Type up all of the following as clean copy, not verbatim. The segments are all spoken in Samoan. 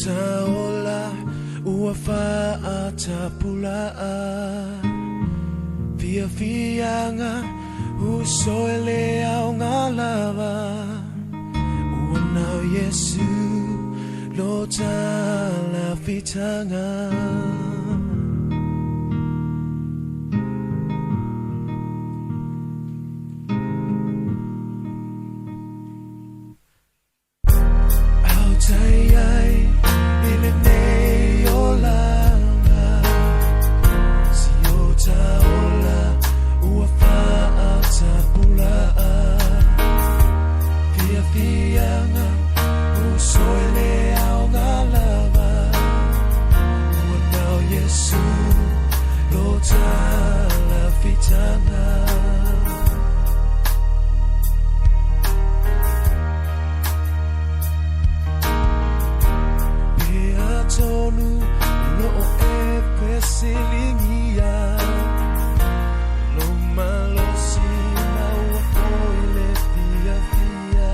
Ta ola ua fa'atapula'a fiafiaga uso e le aoga lava ua nao Iesu lo talafitaga. Autai ai i lenei olaga si o taola ua fa'atapula'a fiafiaga uso i le aoga lava ua nao Iesu lo talafitaga. Pe atonu o lo'o e fesiligia lo malosi ma ua foi le fiafia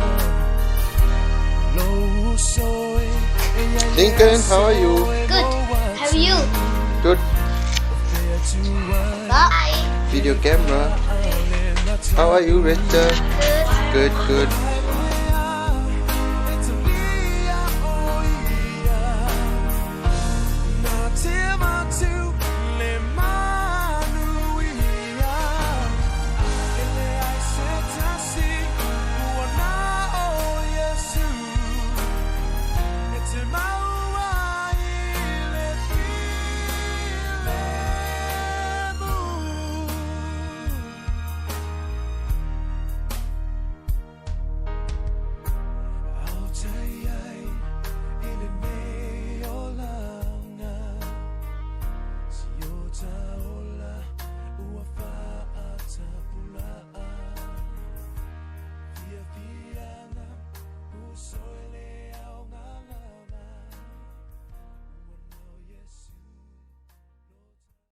lou uso e e ia i le Lincoln, how are you? aso e Good. maua How are you? Good. Bye. Video camera. How are you, Rita? Good. Good, good.